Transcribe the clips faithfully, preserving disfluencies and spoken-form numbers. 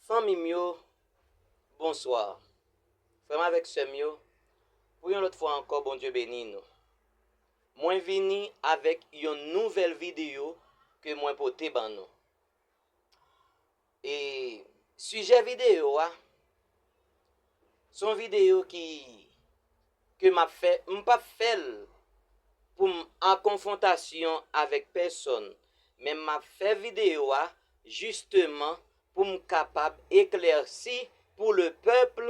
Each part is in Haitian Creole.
Fanmi m yo, bonswa. Frè m avèk sè m yo, pou yon lòt fwa ankò, Bondye beni nou. Mwen vini avèk yon nouvèl videyo ke mwen pote ban nou. E sijè videyo a, se yon videyo ki, ke m ap fè, m p ap fè l pou m an konfwontasyon avèk pèsonn, men m ap fè videyo a jisteman pou m kapab eklèsi pou le pèp,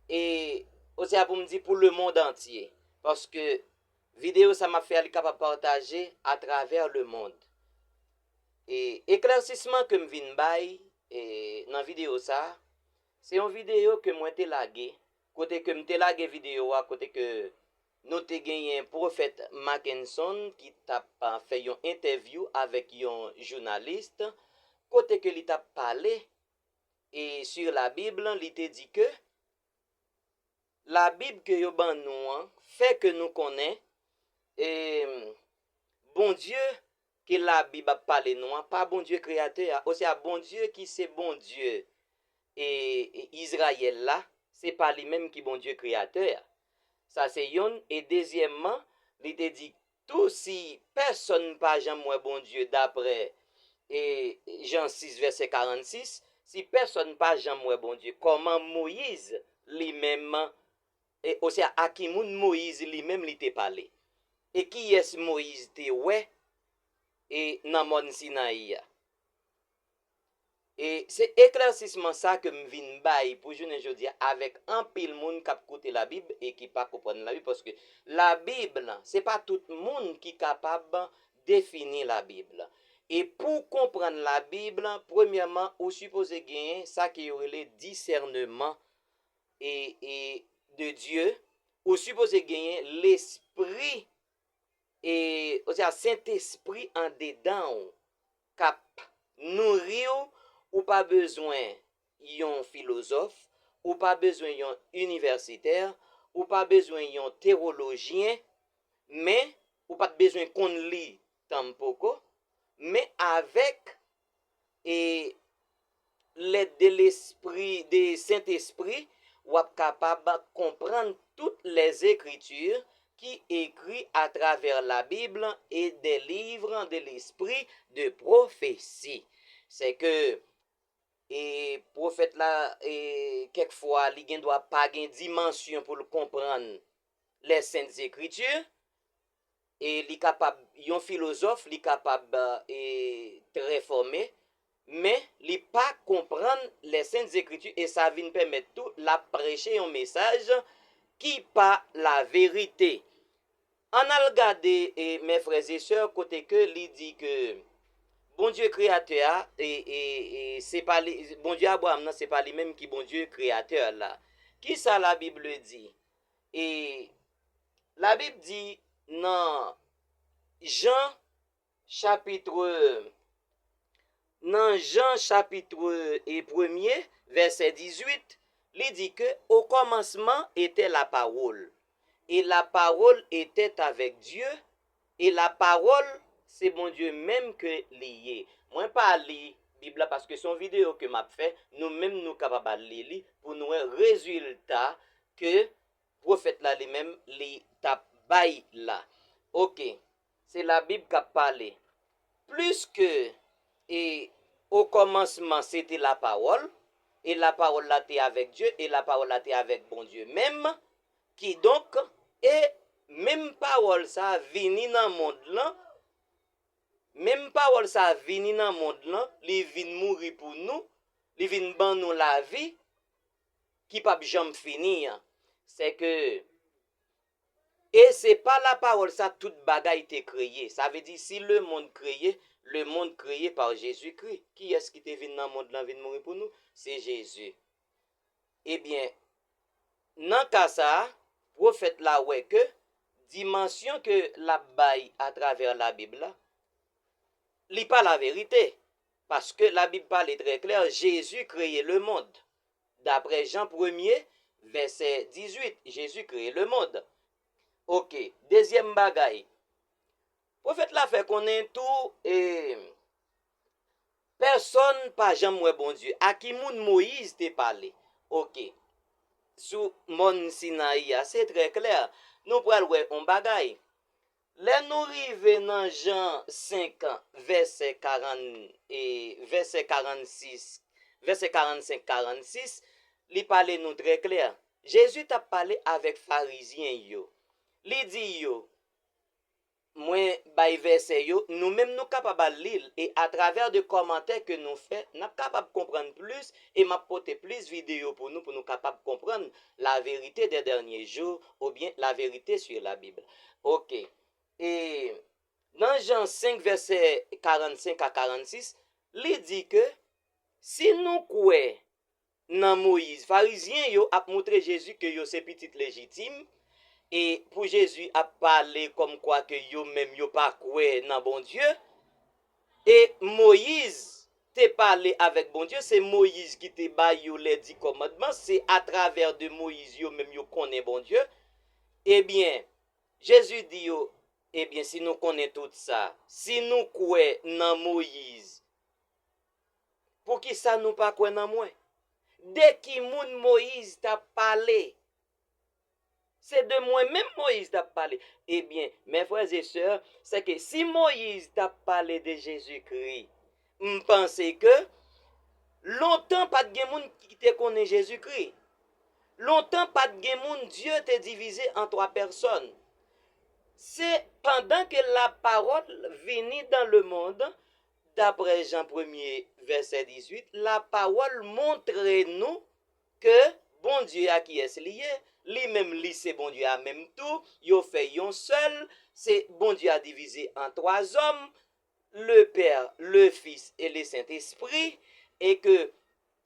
e, oswa pou m di pou le mond antye, paske videyo sa m ap fè a, li kapab pataje atravè le mond. E eklèsisman ke m vin bay, e, nan videyo sa, se yon videyo ke mwen te lage, kote ke m te lage videyo a, kote ke nou te genyen pwofèt Mackenson ki t ap, a, fè yon entèvyou avèk yon jounalis, kote ke li t ap pale, e, sur la Bible, li te di ke Labib ke yo ban nou an fè ke nou konnen, e, Bondye ke Labib ap pale nou an, pa Bondye kreyatè a, oswa Bondye ki se Bondye, e, e, Izrayèl la, se pa li menm ki Bondye kreyatè a. Sa se yonn, e dezyèmman, li te di tou, si pèsonn pa janm wè Bondye, daprè, e, Jan sis vèsè karannsis, si pèsonn pa janm wè Bondye, kòman Moyiz li menm, e, oswa a ki moun Moyiz li menm li te pale? E kiyès Moyiz te wè, e, nan mòn Sinayi a? E se eklèsisman sa ke m vin bay pou jounen jodi a avèk anpil moun k ap koute Labib e ki pa konprann Labib, paske Labib la, se pa tout moun ki kapab defini Labib la. E pou w konprann Labib la, premyèman, ou sipoze genyen sa ke yo rele disèneman e, e de Dye, ou sipoze genyen lespri e, oswa Sentespri andedan w k ap nouri w, ou pa bezwen yon filozòf, ou pa bezwen yon inivèsitè, ou pa bezwen yon tewolojyen, men ou pa t bezwen konn li tanpoko, men avèk e lèd de lespri, de Sentespri, w ap kapab konprann tout les Écritures ki ekri atravè Labib e des livres de l'esprit de prophétie. Se ke, e, pwofèt la, e, kèk fwa, li gen dwa pa gen dimansyon pou l konprann les Saintes Écritures, e li kapab yon filozòf, li kapab, e, trè fòme, men li pa konprann les Saintes Écritures, e sa vin pèmèt tou l ap preche yon mesaj ki pa laverite. Ann al gade, e, mes frères et sœurs, kote ke li di ke Bondye kreyatè a, e, e, e, se pa li, Bondye Abraram nan, se pa li menm ki Bondye kreyatè la. Kisa Labib di? E Labib di nan Jan chapit, nan Jan chapit, e, premye, vèsè dizuit, li di ke au commencement était la parole, et la parole était avec Dieu, et la parole se Bondye menm ke li ye. Mwen pa li Bib la paske se yon videyo ke m ap fè, nou menm nou kapab al li li pou nou wè rezilta ke pwofèt la li menm li t ap bay la. Oke, se Labib k ap pale. Puiske, e, au commencement c'était la parole, e la parole la te avèk Dye, e la parole la te avèk Bondye menm, kidonk, e menm pawòl sa a vini nan mond lan, menm pawòl sa a vini nan mond lan, li vin mouri pou nou, li vin ban nou lavi ki p ap janm fini an. Se ke, e se pa la pawòl sa tout bagay te kreye. Sa vle di, si le monde créé, le monde créé par Jésus-Christ. Kiyès ki te vin nan mond lan vin mouri pou nou? Se Jezi. Ebyen, nan ka sa a, pwofèt la wè ke dimansyon ke l ap bay atravè Labib la, li pa laverite. Paske Labib pale trè klè, Jésus créé le monde. Daprè Jan premye, vèsè dizuit, Jésus créé le monde. Oke, dezyèm bagay. Pwofèt la fè konnen tou, e, Pèsonn pa janm wè Bondye. A ki moun Moyiz te pale? Oke. Sou mòn Sinayi a, se trè klè. Nou pral wè yon bagay. Lè nou rive nan Jan senk, vèsè karant, e, vèsè karannsis, vèsè karannsenk, karannsis, li pale nou trè klè. Jezi t ap pale avèk Farizyen yo. Li di yo, mwen bay vèsè yo, nou menm nou kapab al li l, e atravè de kòmantè ke nou fè, n ap kapab konprann plis, e m ap pote plis videyo pou nou, pou nou kapab konprann la vérité des derniers jours, oubyen la vérité sur la Bible. Oke. E nan Jan senk, vèsè karannsenk a karannsis, li di ke si nou kwè nan Moyiz, Farizyen yo ap moutre Jezi ke yo se pitit lejitim, e pou Jezi ap pale kòmkwa ke yo menm yo pa kwè nan Bondye, e Moyiz te pale avèk Bondye, se Moyiz ki te ba yo lè di kòmandman, se atravè de Moyiz yo menm yo konnen Bondye, ebyen, Jezi di yo, ebyen, si nou konnen tout sa, si nou kwè nan Moyiz, poukisa nou pa kwè nan mwen? De ki moun Moyiz t ap pale? Se de mwen menm Moyiz t ap pale. Ebyen, mes frères et sœurs, se ke si Moyiz t ap pale de Jezikri, m panse ke lontan pa t gen moun ki te konnen Jezikri. Lontan pa t gen moun, Dye te divize an twa pèsòn. Se pandan ke la parole vini dans le monde, daprè Jan premye, vèsè dizuit, la parole montre nou ke Bondye a kiyès li ye, li menm li se Bondye a menm tou, yo fè yon sèl, se Bondye a divize an twa zòm, le Père, le Fils et le Saint-Esprit, e ke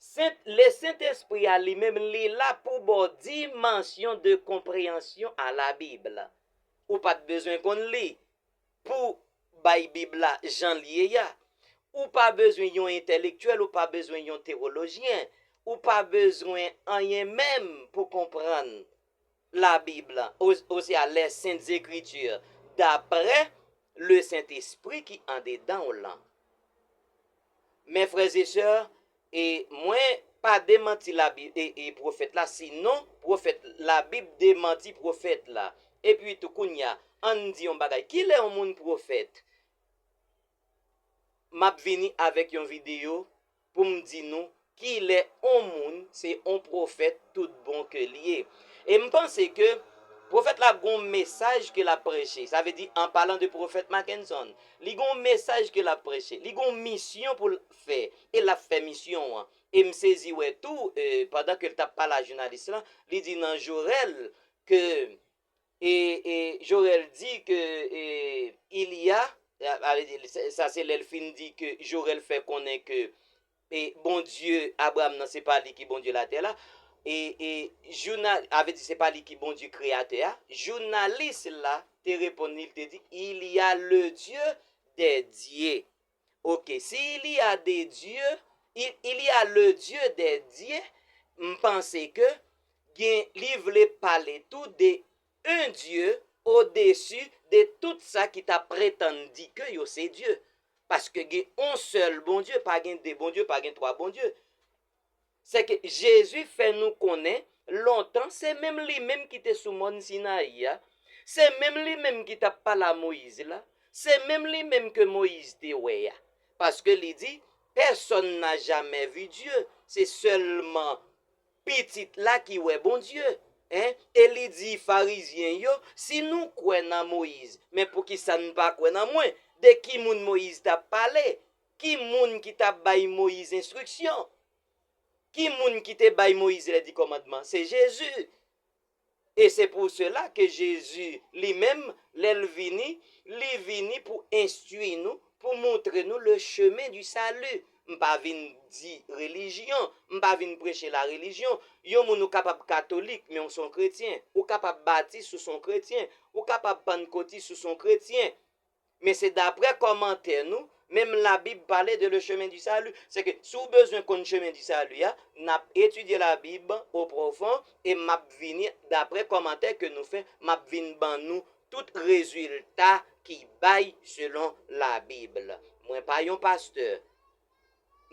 Sent, le Sentespri a li menm, li la pou ba w dimansyon de konpreyansyon a la Bib. Ou pa t bezwen konn li pou bay Bib la jan l ye a. Ou pa bezwen yon entèlektyèl, ou pa bezwen yon tewolojyen, ou pa bezwen anyen menm pou konprann la Bib la, o, oswa les Saintes Écritures, daprè le Sentespri ki andedan w lan. Mes frères et sœurs, e mwen pa demanti Labib e, e pwofèt la, sinon pwofèt, Labib demanti pwofèt la. Epi tou, kounye a, ann di yon bagay. Kilè yon moun pwofèt? M ap vini avèk yon videyo pou m di nou kilè on moun se on pwofèt tout bon ke l ye. E m panse ke pwofèt la gon mesaj ke l ap preche. Sa vle di, an palan de pwofèt Mackenson, li gon mesaj ke l ap preche. Li gon misyon pou l fè. E l ap fè misyon an. E m sezi wè tou, e, pandan ke l t ap pale a jounalis lan, li di nan Jorèl ke e, e Jorèl di ke, e, il y a, sa, sa vle di, sa se lè l fin di ke Jorèl fè konnen ke, e, Bondye Abraram nan se pa li ki Bondye latè la, e, e jounal, sa vle di se pa li ki Bondye kreyatè a, jounalis la te reponn li, li te di, il y a le Dieu des dieux. Oke, si il y a des dieux, il, il y a le Dieu des dieux, m panse ke gen, li vle pale tou de un Dieu au-dessus de tout sa ki ta pretann di ke yo se Dye. Paske gen on sèl Bondye, pa gen de Bondye, pa gen twa Bondye. Se ke Jezi fè nou konnen lontan, se menm li menm ki te sou mòn Sinayi a, se menm li menm ki t ap pale a Moyiz la, se menm li menm ke Moyiz te wè a. Paske li di, personne n'a jamais vu Dieu, se sèlman pitit la ki wè Bondye. En? E li di Farizyen yo, si nou kwè nan Moyiz, men poukisa n pa kwè nan mwen? De ki moun Moyiz t ap pale? Ki moun ki t ap bay Moyiz enstriksyon? Ki moun ki te bay Moyiz lè di kòmandman? Se Jezi. E se pou sela ke Jezi, li menm, lè l vini, li vini pou enstwi nou, pou montre nou le chemin du salut. M pa vin di relijyon, m pa vin preche la relijyon. Yon moun ou kapab katolik, men ou se yon kretyen. Ou kapab batis, ou se yon kretyen. Ou kapab pannkotis, ou se yon kretyen. Men se daprè kòmantè nou, menm Labib pale de le chemin du salut. Se ke si w bezwen konn chemen di sali a, n ap etidye Labib o pwofon e m ap vini, daprè kòmantè ke nou fè, m ap vin ban nou tout rezilta ki bay selon Labib. Mwen pa yon pastè.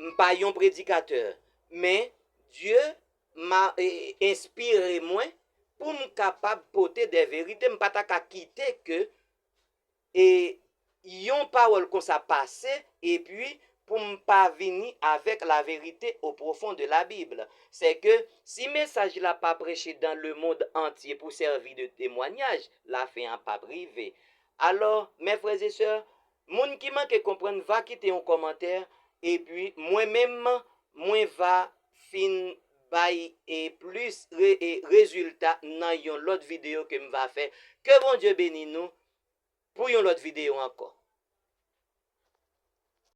M pa yon predikatè, men Dye ma e, enspire mwen pou m kapab pote de verite. M pa ta ka kite ke e yon pawòl konsa pase epi pou m pa vini avèk la verite au profond de la Bible. Se ke si mesaj la pa preche dans le monde entier pou sèvi de temwanyaj, lafen an p ap rive. Alò, mes frères et sœurs, moun ki manke konprann va kite yon kòmantè epi mwen menm mwen va fin bay e plis re, e rezilta nan yon lòt videyo ke m va fè. Ke Bondye beni nou pou yon lòt videyo ankò.